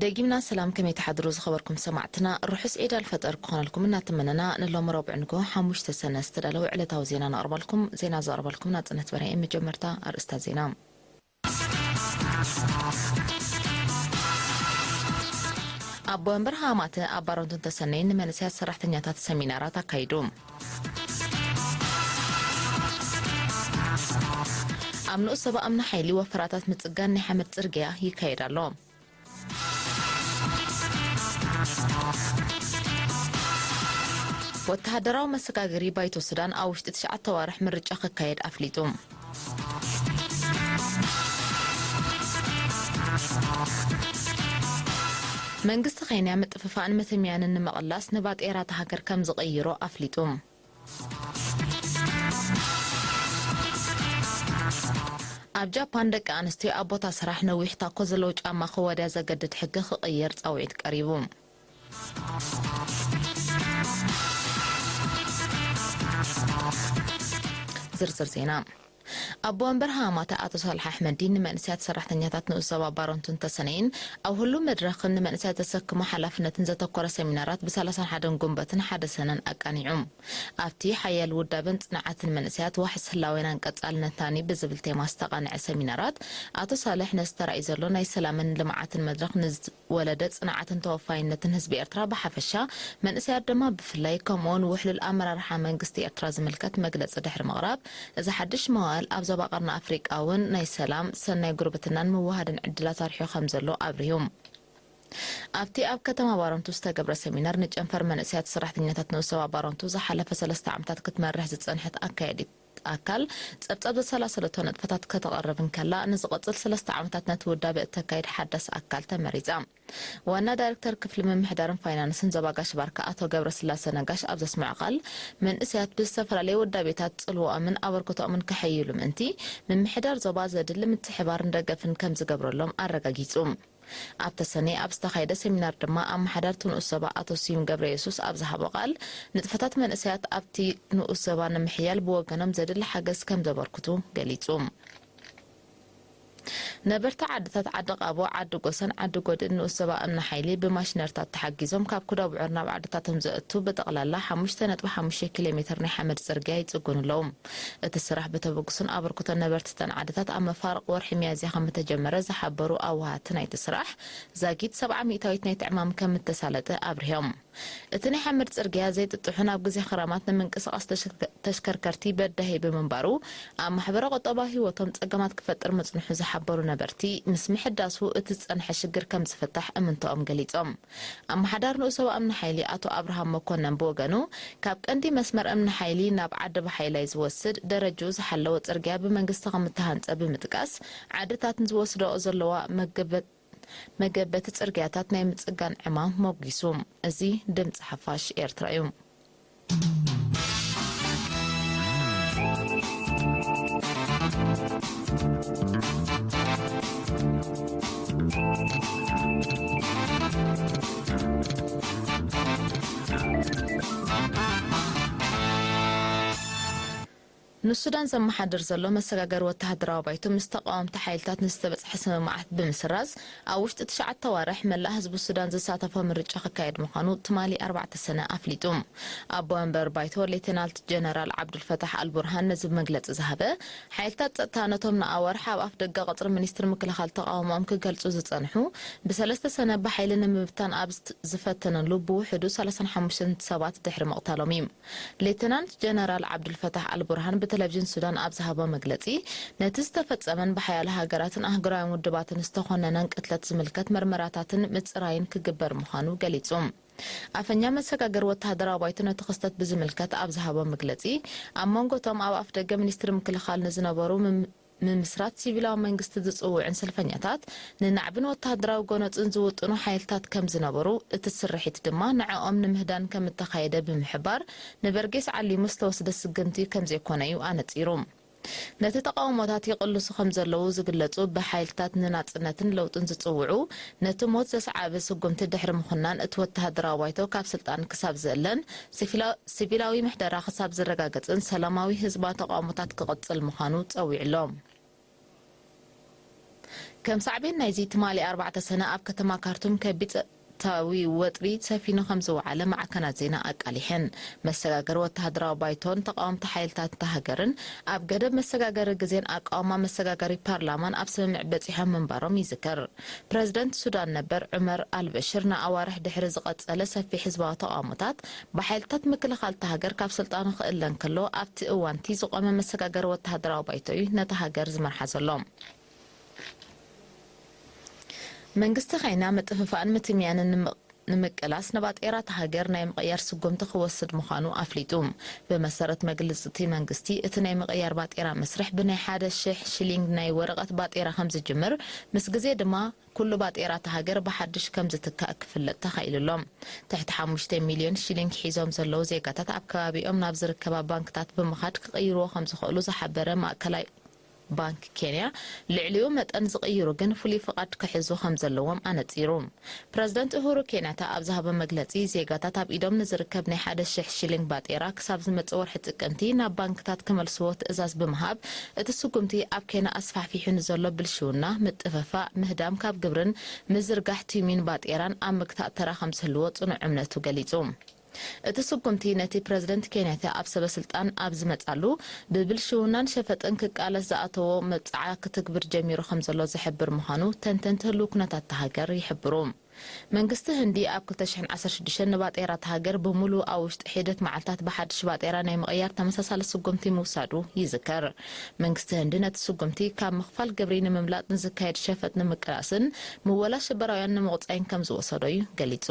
ደጊምና ሰላም፣ ከመይ ትሓድሩ ዝኸበርኩም ሰማዕትና? ርሑስ ዒድ ኣልፈጠር ክኾነልኩም እናተመነና፣ ንሎሚ ረቡዕ ንግሆ ሓሙሽተ ሰነ ዝተዳለወ ዕለታዊ ዜና ነቕርበልኩም። ዜና ዘቕርበልኩም ናጽነት በርሀ። መጀመርታ ኣርእስታ ዜና። ኣቦ ወንበር ሃማተ ኣብ ባረንቱን ተሰነይን ንመንእሰያት ሰራሕተኛታት ሰሚናራት ኣካይዱ። ኣብ ንኡስ ዞባ እምኒ ሓይሊ ወፈራታት ምጽጋን ናይ ሓመድ ጽርግያ ይካየድ ኣሎ። ወተሃደራዊ መሰጋገሪ ባይቶ ሱዳን ኣብ ውሽጢ ትሽዓተ ኣዋርሕ ምርጫ ክካየድ ኣፍሊጡ። መንግስቲ ኬንያ ምጥፍፋእን ምትምያንን ንምቕላስ ንባጤራ እታ ሃገር ከም ዝቕይሮ ኣፍሊጡ። ኣብ ጃፓን ደቂ ኣንስትዮ ኣብ ቦታ ስራሕ ነዊሕ ታኮ ዘለዎ ጫማ ክወድያ ዘገድድ ሕጊ ክቕየር ጻውዒት ቀሪቡ። ዝርዝር ዜና። ኣቦ ወንበር ሃማተ ኣቶ ሳልሕ ኣሕመዲ ንመንእሰያት ሰራሕተኛታት ንኡስ ዞባ ባረንቱን ተሰነይን ኣብ ሁሉም መድረኽን ንመንእሰያት ዘሰክሞ ሓላፍነትን ዘተኮረ ሰሚናራት ብ ሰላሳን ሓደን ጉንበትን ሓደ ሰነን ኣቃኒዑ። ኣብቲ ሓያል ውዳበን ጽንዓትን መንእሰያት ዋሕስ ህላዌናን ቀጻልነትናን እዩ ብዝብል ቴማ ዝተቓንዐ ሰሚናራት፣ ኣቶ ሳልሕ ነዚ ተራእዩ ዘሎ ናይ ሰላምን ልምዓትን መድረኽ ንዝወለደ ጽንዓትን ተወፋይነትን ህዝቢ ኤርትራ ብሓፈሻ፣ መንእሰያት ድማ ብፍላይ፣ ከምኡውን ውሕሉል ኣመራርሓ መንግስቲ ኤርትራ ዝምልከት መግለጺ ድሕሪ ምቕራብ፣ እዚ ሓድሽ መዋእል ኣብ ዞባ ቀርኒ ኣፍሪቃ እውን ናይ ሰላም፣ ሰናይ ጉርብትናን ምውሃድን ዕድላት ኣርሒቑ ከም ዘሎ ኣብሪሁ። ኣብቲ ኣብ ከተማ ባረንቱ ዝተገብረ ሰሚናር፣ ንጨንፈር መንእሰያት ሰራሕተኛታት ንኡስ ዞባ ባረንቱ ዝሓለፈ ሰለስተ ዓመታት ክትመርሕ ዝጸንሐት ኣካያዲት ኣካል ጸብጻብ ዘሰላሰለቶ ነጥብታት ከተቕርብ እንከላ፣ ንዝቕጽል ሰለስተ ዓመታት ነቲ ውዳበ እተካይድ ሓዳስ ኣካል ተመሪጻ። ዋና ዳይሬክተር ክፍሊ ምምሕዳርን ፋይናንስን ዞባ ጋሽ ባርካ ኣቶ ገብረስላሴ ነጋሽ ኣብ ዘስምዖ ቃል፣ መንእሰያት ብዝተፈላለየ ውዳቤታት ጽልዋኦምን ኣበርክቶኦምን ከሐይሉ ምእንቲ፣ ምምሕዳር ዞባ ዘድሊ ምትሕባርን ደገፍን ከም ዝገብረሎም ኣረጋጊጹ። ኣብ ተሰነይ ኣብ ዝተኻየደ ሰሚናር ድማ፣ ኣመሓዳርቲ ንኡስ ዞባ ኣቶ ስዩም ገብረየሱስ ኣብ ዝሃቦ ቃል፣ ንጥፈታት መንእሰያት ኣብቲ ንኡስ ዞባ ንምሕያል ብወገኖም ዘድሊ ሓገዝ ከም ዘበርክቱ ገሊጹ። ነበርቲ ዓድታት ዓዲ ቃቦ፣ ዓዲ ጎሰን ዓዲ ጎድን ንኡስ ዞባ እምኒ ሓይሊ ብማሽነሪታት ተሓጊዞም ካብ ኩዳብዑር ናብ ዓድታቶም ዘእቱ ብጠቕላላ ሓሙሽተ ነጥቢ ሓሙሽተ ኪሎ ሜትር ናይ ሓመድ ጽርግያ ይጽግኑ ኣለዉ። እቲ ስራሕ ብተበግሶን ኣበርክቶን ነበርቲ እተን ዓድታት ኣብ መፋርቕ ወርሒ ሚያዝያ ከም እተጀመረ ዝሓበሩ ኣዋሃቲ ናይቲ ስራሕ፣ ዛጊት ሰብዓ ሚእታዊት ናይቲ ዕማም ከም እተሳለጠ ኣብሪሆም። እቲ ናይ ሓመድ ጽርግያ ዘይጥጥሑን ኣብ ግዜ ክራማት ንምንቅስቓስ ተሽከ-፣ ተሽከርከርቲ በዳሂ ብምንባሩ፣ ኣብ ማሕበረ ቁጠባዊ ህይወቶም ጸገማት ክፈጥር ምጽንሑ ዝሓበሩ ነበርቲ፣ ምስ ምሕዳሱ እቲ ዝጸንሐ ሽግር ከም ዝፍታሕ እምንቶኦም ገሊጾም። ኣመሓዳሪ ንኡስ ዞባ እምኒ ሓይሊ ኣቶ ኣብርሃም መኮነን ብወገኑ፣ ካብ ቀንዲ መስመር እምኒ ሓይሊ ናብ ዓዲ ባሓይላይ ዝወስድ ደረጅኡ ዝሓለወ ጽርግያ ብመንግስቲ ከም እተሃንጸ ብምጥቃስ፣ ዓድታት ንዝወስደኦ ዘለዋ መገበት-፣ መገበቲ ጽርግያታት ናይ ምጽጋን ዕማም ሞጒሱ። እዚ ድምጺ ሓፋሽ ኤርትራ እዩ። ንሱዳን ዘመሓድር ዘሎ መሰጋገሪ ወተሃደራዊ ባይቶ፣ ምስ ተቓወምቲ ሓይልታት ንዝተበጽሐ ስምምዓት ብምስራዝ፣ ኣብ ውሽጢ ትሽዓተ ኣዋርሕ መላእ ህዝቢ ሱዳን ዝሳተፎ ምርጫ ክካየድ ምዃኑ ትማሊ ኣርባዕተ ሰነ ኣፍሊጡ። ኣቦ ወንበር ባይቶ ሌተናልት ጀነራል ዓብዱልፈታሕ ኣልቡርሃን ነዚ መግለጺ ዝሃበ፣ ሓይልታት ጸጥታ ነቶም ንኣዋርሕ ኣብ ኣፍ ደገ ቀጽሪ ሚኒስትሪ ምክልኻል ተቓውሞኦም ክገልጹ ዝጸንሑ፣ ብሰለስተ ሰነ ብሓይሊ ንምብታን ኣብ ዝት-፣ ዝፈተነሉ ብውሕዱ ሰላሳን ሓሙሽተን ሰባት ድሕሪ ምቕታሎም እዩ። ሌተናንት ጀነራል ዓብዱልፈታሕ ኣልቡርሃን ብቴሌቪዥን ሱዳን ኣብ ዝሃቦ መግለጺ፣ ነቲ ዝተፈጸመን ብሓያለ ሃገራትን ኣህጉራውያን ውድባትን ዝተኾነነን ቅትለት ዝምልከት መርመራታትን ምጽራይን ክግበር ምዃኑ ገሊጹ። ኣፈኛ መሰጋገሪ ወተሃደራዊ ባይቶ ነቲ ክስተት ብዝምልከት ኣብ ዝሃቦ መግለጺ፣ ኣብ መንጎ እቶም ኣብ ኣፍደገ ሚኒስትሪ ምክልኻል ንዝነበሩ ምም-፣ ምምስራት ሲቪላዊ መንግስቲ ዝጽውዕን ሰልፈኛታት ንናዕብን ወተሃደራዊ ጎነጽን ዝውጥኑ ሓይልታት ከም ዝነበሩ፣ እቲ ስርሒት ድማ ንዕኦም ንምህዳን ከም እተኻየደ ብምሕባር፣ ንበርጌስ ዓሊሙ ዝተወስደ ስጉምቲ ከም ዘይኮነ እዩ ኣነጺሩ። ነቲ ተቓውሞታት ይቕልሱ ከም ዘለዉ ዝግለጹ ብሓይልታት ንናጽነትን ለውጥን ዝጽውዑ፣ ነቲ ሞት ዘስዓበ ስጉምቲ ድሕሪ ምኹናን፣ እቲ ወተሃደራዊ ባይቶ ካብ ስልጣን ክሳብ ዝእለን፣ ሲቪላ-፣ ሲቪላዊ ምሕደራ ክሳብ ዝረጋገጽን ሰላማዊ ህዝባዊ ተቓውሞታት ክቕጽል ምዃኑ ጸዊዑ ኣሎ። ከም ሳዕቤን ናይዚ፣ ትማሊ ኣርባዕተ ሰነ ኣብ ከተማ ካርቱም ከቢድ ጸጥታዊ ወጥሪ ሰፊኑ ከም ዝወዓለ ማዕከናት ዜና ኣቃሊሐን። መሰጋገሪ ወተሃደራዊ ባይቶን ተቓወምቲ ሓይልታት እታ ሃገርን ኣብ ገደብ መሰጋገሪ ግዜን ኣቃውማ መሰጋገሪ ፓርላማን ኣብ ስምምዕ በጺሖም ምንባሮም ይዝከር። ፕረዚደንት ሱዳን ነበር ዑመር ኣልበሽር ንኣዋርሕ ድሕሪ ዝቐጸለ ሰፊሕ ህዝባዊ ተቓውሞታት፣ ብሓይልታት ምክልኻል እታ ሃገር ካብ ስልጣኑ ክእለ እንከሎ፣ ኣብቲ እዋንቲ ዝቖመ መሰጋገሪ ወተሃደራዊ ባይቶ እዩ ነታ ሃገር ዝመርሓ ዘሎ። መንግስቲ ኬንያ ምጥፍፋእን ምትምያንን ንምቕ-፣ ንምቅላስ ንባጤራ እታ ሃገር ናይ ምቕያር ስጉምቲ ክወስድ ምዃኑ ኣፍሊጡ። ብመሰረት መግለጺ እቲ መንግስቲ፣ እቲ ናይ ምቕያር ባጤራ መስርሕ ብናይ ሓደ ሽሕ ሽሊንግ ናይ ወረቐት ባጤራ ከም ዝጅምር፣ ምስ ግዜ ድማ ኩሉ ባጤራ እታ ሃገር ብሓድሽ ከም ዝትካእ ክፍለጥ ተኻኢሉ ኣሎ። ትሕቲ ሓሙሽተ ሚልዮን ሽሊንግ ሒዞም ዘለዉ ዜጋታት ኣብ ከባቢኦም ናብ ዝርከባ ባንክታት ብምኻድ ክቕይርዎ ከም ዝኽእሉ ዝሓበረ ማእከላይ ባንክ ኬንያ፣ ልዕሊኡ መጠን ዝቕይሩ ግን ፍሉይ ፍቓድ ክሕዙ ከም ዘለዎም ኣነጺሩ። ፕረዚደንት ኡሁሩ ኬንያታ ኣብ ዝሃቦ መግለጺ፣ ዜጋታት ኣብ ኢዶም ንዝርከብ ናይ ሓደ ሽሕ ሽሊንግ ባጤራ ክሳብ ዝመጽእ ወርሒ ጥቅምቲ ናብ ባንክታት ክመልስዎ ትእዛዝ ብምሃብ፣ እቲ ስጉምቲ ኣብ ኬንያ ኣስፋሕፊሑ ንዘሎ ብልሽውና፣ ምጥፍፋእ፣ ምህዳም ካብ ግብርን ምዝርጋሕ ቲዩሚን ባጤራን ኣብ ምግታእ ተራ ከም ዝህልዎ ጽኑዕ እምነቱ ገሊጹ። እቲ ስጉምቲ ነቲ ፕረዚደንት ኬንያታ ኣብ ሰበ ስልጣን ኣብ ዝመጻሉ፣ ብብልሽውናን ሸፈጥን ክቃለስ ዝኣተዎ መብጽዓ ክትግብር ጀሚሩ ከም ዘሎ ዝሕብር ምዃኑ ተንተንቲ ህልው ኩነታት እታ ሃገር ይሕብሩ። መንግስቲ ህንዲ ኣብ ክልተ ሽሕን ዓሰርተ ሽዱሽተን ንባጤራ እታ ሃገር ብምሉእ ኣብ ውሽጢ ሒደት መዓልታት ብሓድሽ ባጤራ ናይ ምቕያር ተመሳሳሊ ስጉምቲ ምውሳዱ ይዝከር። መንግስቲ ህንዲ ነቲ ስጉምቲ ካብ ምኽፋል ግብሪ ንምምላጥ ንዝካየድ ሸፈጥ ንምቅላስን ምወላ ሽበራውያን ንምቑጻይን ከም ዝወሰዶ እዩ ገሊጹ።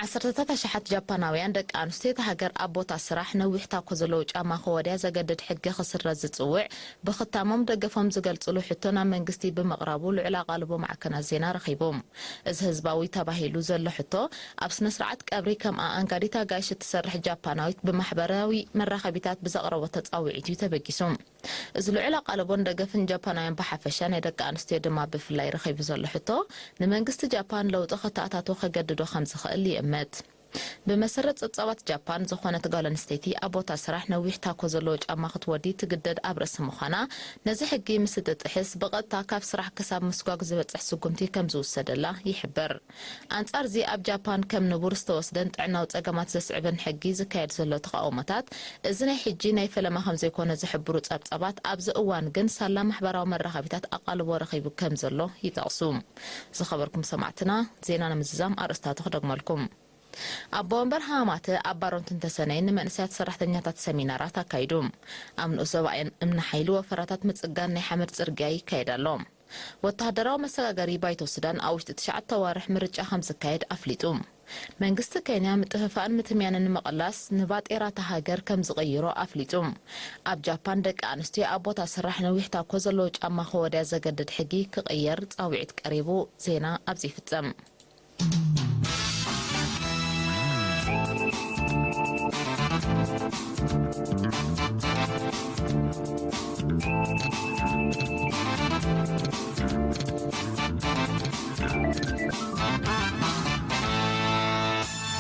ዓሰርተታት ኣሽሓት ጃፓናውያን ደቂ ኣንስትዮ እታ ሃገር ኣብ ቦታ ስራሕ ነዊሕ ታኮ ዘለዎ ጫማ ክወድያ ዘገድድ ሕጊ ክስረዝ ዝጽውዕ ብኽታሞም ደገፎም ዝገልጽሉ ሕቶ ናብ መንግስቲ ብምቕራቡ ልዑል ኣቓልቦ ማዕከናት ዜና ረኺቡ። እዚ ህዝባዊ ተባሂሉ ዘሎ ሕቶ፣ ኣብ ስነ ስርዓት ቀብሪ ከም ኣኣንጋዲት ኣጋይሽ እትሰርሕ ጃፓናዊት ብማሕበራዊ መራኸቢታት ብዘቕረቦ ተጻውዒት እዩ ተበጊሱ። እዚ ልዑል ኣቓልቦን ደገፍን ጃፓናውያን ብሓፈሻ፣ ናይ ደቂ ኣንስትዮ ድማ ብፍላይ ረኺቡ ዘሎ ሕቶ፣ ንመንግስቲ ጃፓን ለውጢ ከተኣታቶ ከገድዶ ከም ዝኽእል ይእምት። ብመሰረት ጸብጻባት ጃፓን፣ ዝኾነት ጓል ኣንስተይቲ ኣብ ቦታ ስራሕ ነዊሕ ታኮ ዘለዎ ጫማ ክትወዲ ትግደድ ኣብ ርእሲ ምዃና፣ ነዚ ሕጊ ምስ እትጥሕስ፣ ብቐጥታ ካብ ስራሕ ክሳብ ምስጓግ ዝበጽሕ ስጉምቲ ከም ዝውሰደላ ይሕበር። ኣንጻር እዚ፣ ኣብ ጃፓን ከም ንቡር ዝተወስደን ጥዕናዊ ጸገማት ዘስዕብን ሕጊ ዝካየድ ዘሎ ተቓውሞታት፣ እዚ ናይ ሕጂ ናይ ፈለማ ከም ዘይኮነ ዝሕብሩ ጸብጻባት፣ ኣብዚ እዋን ግን ሳላ ማሕበራዊ መራኸቢታት ኣቓልቦ ረኺቡ ከም ዘሎ ይጠቕሱ። ዝኸበርኩም ሰማዕትና፣ ዜና ንምዝዛም ኣርእስታቱ ክደግመልኩም። ኣቦ ወንበር ሃማተ ኣብ ባሮንትን ተሰነይን ንመንእሰያት ሰራሕተኛታት ሰሚናራት ኣካይዱ። ኣብ ንኡስ ዞባ እምኒ ሓይሊ ወፈራታት ምጽጋን ናይ ሓመድ ጽርግያ ይካየድ ኣሎ። ወተሃደራዊ መሰጋገሪ ባይቶ ሱዳን ኣብ ውሽጢ ትሽዓተ ኣዋርሕ ምርጫ ከም ዝካየድ ኣፍሊጡ። መንግስቲ ኬንያ ምጥፍፋእን ምትምያንን ንምቕላስ ንባጤራ እታ ሃገር ከም ዝቕይሮ ኣፍሊጡ። ኣብ ጃፓን ደቂ ኣንስትዮ ኣብ ቦታ ስራሕ ነዊሕ ታኮ ዘለዎ ጫማ ክወድያ ዘገድድ ሕጊ ክቕየር ጻውዒት ቀሪቡ። ዜና ኣብዚ ይፍጸም።